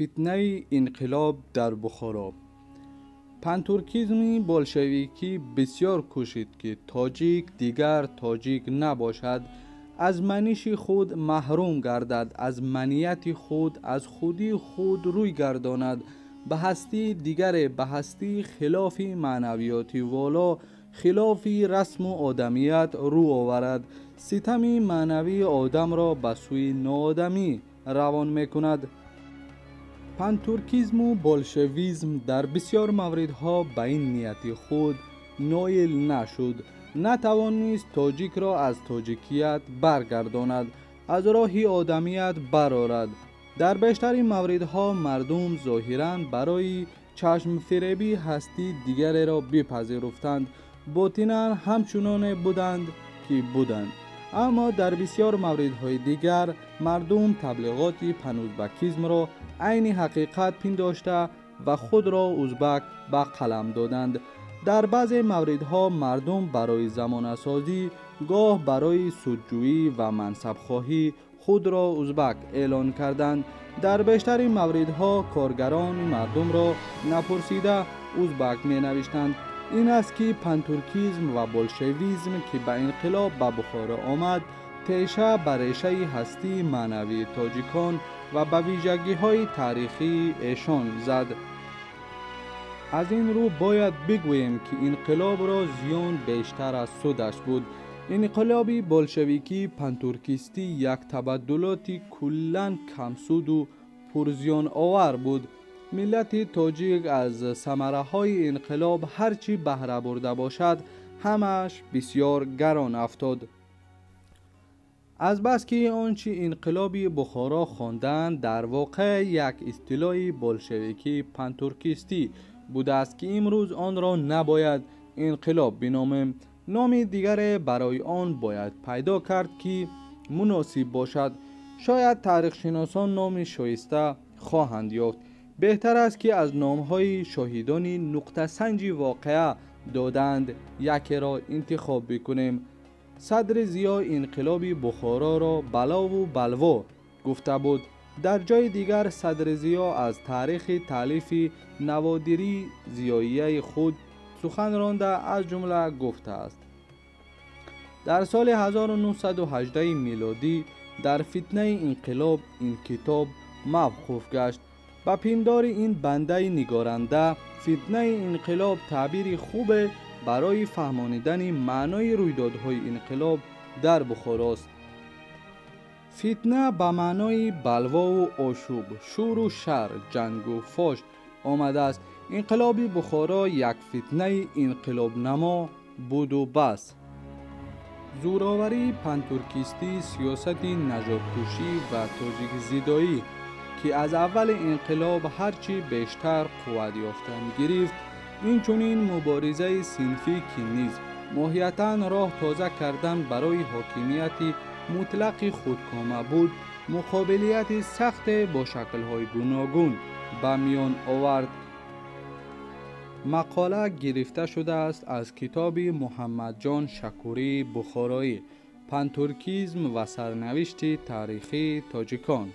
Фитнаи инқилоб дар Бухоро. Пантуркизми болшевикӣ бисёр кӯшид, ки тоҷик дигар тоҷик набошад, аз маниши худ маҳрум гардад, аз манияти худ, аз худии худ рӯй гардонад, ба ҳастии дигаре, ба ҳастии хилофи маънавиёти воло, хилофи расму одамият рӯ оварад, ситами маънавии одамро ба сӯи ноодамӣ равон мекунад. Пантуркизму болшевизм дар бисёр мавридҳо ба ин нияти худ ноил нашуд. Натавонист тоҷикро аз тоҷикият баргардонад, аз роҳи одамият барорад. Дар бештари мавридҳо мардум зоҳиран барои чашмфиребӣ ҳастии дигареро бипазируфтанд, ботинан ҳамчуноне буданд, ки буданд. Аммо дар бисёр мавридҳои дигар мардум таблиғоти панузбакизмро айни ҳақиқат пиндошта ва худро узбак ба қалам доданд. Дар баъзе мавридҳо мардум барои замонасозӣ, гоҳ барои судҷӯӣ ва мансабхоҳӣ худро узбак эълон карданд. Дар бештари мавридҳо коргарони мардумро напурсида узбак менавиштанд. Ин аст, ки пантуркизм ва болшевизм, ки ба инқилоб ба Бухоро омад, теша ба решаи ҳастии маънавии тоҷикон ва ба вижагиҳои таърихии эшон зад. Аз ин рӯ бояд бигӯем, ки инқилобро зиён бештар аз судаш буд. Инқилоби болшевикӣ пантуркистӣ як табаддулоти куллан камсуду пурзиёновар буд. Миллати тоҷик аз самараҳои инқилоб ҳар чӣ баҳра бурда бошад, ҳамааш бисёр гарон афтод. Азбаски он чӣ инқилоби Бухоро хондаанд, дар воқеъ як истилоҳи болшевикӣ пантуркистӣ будааст, ки имрӯз онро набояд инқилоб биномем. Номи дигаре барои он бояд пайдо кард, ки муносиб бошад. Шояд таърихшиносон номи шоиста хоҳанд ёфт. Беҳтар аст, ки аз номҳои шоҳидони нуқтасанҷи воқеа додаанд якеро интихоб бикунем. Садри Зиё инқилоби Бухороро балову балво гуфта буд. Дар ҷои дигар Садри Зиё аз таърихи таълифи наводирии зиёияи худ сухан ронда, аз ҷумла гуфтааст: дар соли 1918 милодӣ дар фитнаи инқилоб ин китоб мавқуф гашт. Ба пиндори ин бандаи нигоранда, фитнаи инқилоб таъбири хубе барои фаҳмонидани маънои рӯйдодҳои инқилоб дар Бухорост. Фитна ба маънои балвову ошӯб, шӯру шар, ҷангу фош омадааст. Инқилоби Бухоро як фитнаи инқилобнамо буду бас. Зӯроварии пантуркистӣ, сиёсати нажодкушӣ ва тоҷикзидоӣ, ки аз аввали инқилоб ҳар чӣ бештар қувват ёфтан гирифт, инчунин муборизаи синфӣ, ки низ моҳиятан роҳ тоза кардан барои ҳокимияти мутлақи худкома буд, муқобилияти сахте бо шаклҳои гуногун ба миён овард. Мақола гирифта шудааст аз китоби Муҳаммадҷон Шакурии Бухороӣ «Пантуркизм ва сарнавишти таърихии тоҷикон».